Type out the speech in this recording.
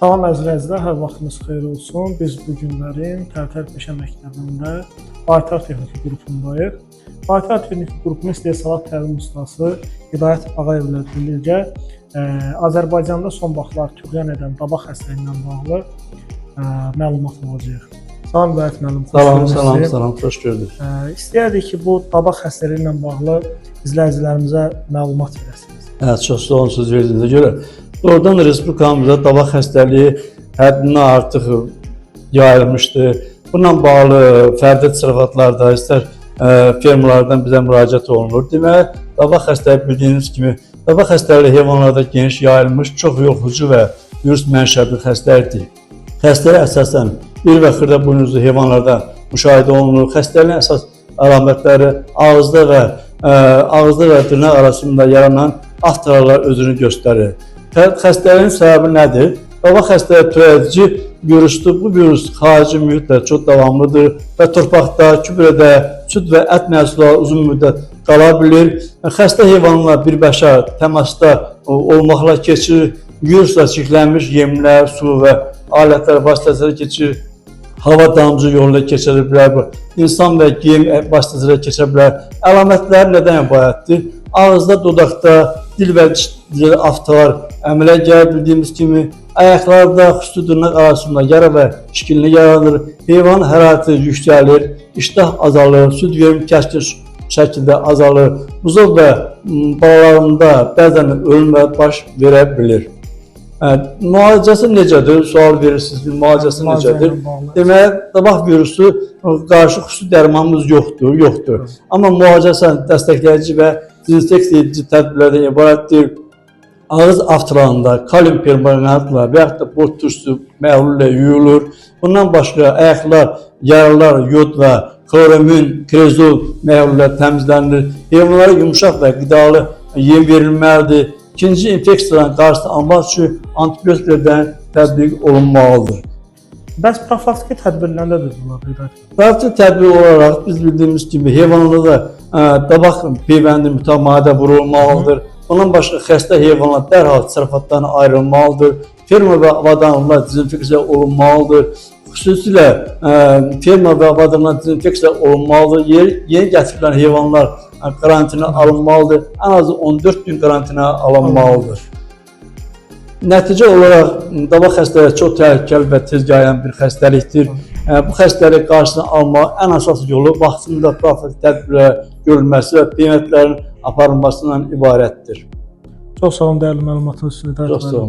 Salam əziz izləyicilər, hər vaxtınız xeyir olsun. Biz bu günlərin Tərtər Peşə Məktəbində Baytar Texniki qrupundayıq. Baytar Texniki qrupunun istehsalat təlim ustası Hidayət Ağayevlə birgə Azərbaycanda son vaxtlar tüğyan edən dabaq xəstəliyi ilə bağlı məlumat alacağıq. Salam Hidayət müəllim, xoş Salam, gördük salam, sizi. salam, xoş gördük. İstəyərdik ki, bu dabaq xəstəliyi ilə bağlı izləyicilərimizə məlumat verəsiniz. Hə, çox sağ olun söz verdiyinizə görə. Doğrudan da respublikamızda dabaq xəstəliyi həddindən artıq yayılmışdı. Bununla bağlı fərdi təsərrüfatlarda, istər fermalardan bizə müraciət olunur. Deməli, dabaq xəstəliyi bildiyiniz kimi, dabaq xəstəliyi heyvanlarda geniş yayılmış, çox yoxucu və virus mənşəli xəstəlikdir. Xəstəlik əsasən iri və xırda buynuzlu heyvanlarda müşahidə olunur. Xəstəliyin əsas əlamətləri ağızda və dırnaq arasında yaranan aftaralar özünü göstərir. Xəstəliyin səbəbi nədir? Dabaq xəstəliyi törədici virusdur. Bu virus xarici mühitlə çox davamlıdır və torpaqda, gübrədə, süd və ət məhsulları uzun müddət qala bilir. Xəstə heyvanlar birbaşa təmasda olmaqla keçirir. Virusla çirklənmiş yemlər, su və alətlər vasitəsilə keçirir. Hava damcı yolu ilə keçə bilər bu. İnsan və geyim vasitəsilə keçə bilər. Əlamətləri nədən ibarətdir? Ağızda, dodaqda, dil və dişdə aftalar əmələ gəlir bildiyimiz kimi. Ayaqlarda, xüsusi dırnaq arasında yara və şişkinlik yaranır. Heyvanın hərarəti yüksəlir, iştah azalır, süd verimi kəskin şəkildə azalır. Buzov və balalarında bəzən ölmə baş verə bilir. Müalicəsi necədir? Sual verirsiniz, müalicəsi necədir? Deməli, dabaq virusu qarşı xüsusi dərmanımız yoxdur. Amma müalicəsi dəstəkləyici və dezinfeksiya edici tədbirlərdən ibarətdir. Ağız aftalarında kalium permanganatla və yaxud da bor turşusu məhlullə yuyulur. Bundan başqa ayaqlar, yaralar yod və kloramin, krezol məhlullə təmizlənilir. Heyvanlara yumşaq və qidalı yem verilməlidir. İkinci infeksiyaların qarşısını almaq üçün antibiotiklərdən tətbiq olunmalıdır. Bəs profilaktiki tədbirlər nədədir bunlar Hidayət? Profilaktik tədbir olaraq biz bildiyimiz kimi heyvanlarda dabaq peyvəndi mütəmadilə vurulmalıdır. Bundan başqa xəstə heyvanlar dərhal təsərrüfatdan ayrılmalıdır. Ferma və avadanlıqlar dezinfeksiya olunmalıdır. Xüsusilə ferma və avadanlıqlar dezinfeksiya olunmalıdır. Yeni gətirilən heyvanlar karantinə alınmalıdır. Ən azı 14 gün karantinə alınmalıdır. Nəticə olaraq dabaq xəstəliyi çox təhlükəli və tez yayılan bir xəstəlikdir. Bu xəstəlik qarşısını almaq ən əsas yolu vaxtında profilaktik tədbirlər görülməsi və peyvəndlərin aparılmasından ibarətdir. Çox sağ olun dəyərli məlumatınız üçün Hidayət Çox sağ olun.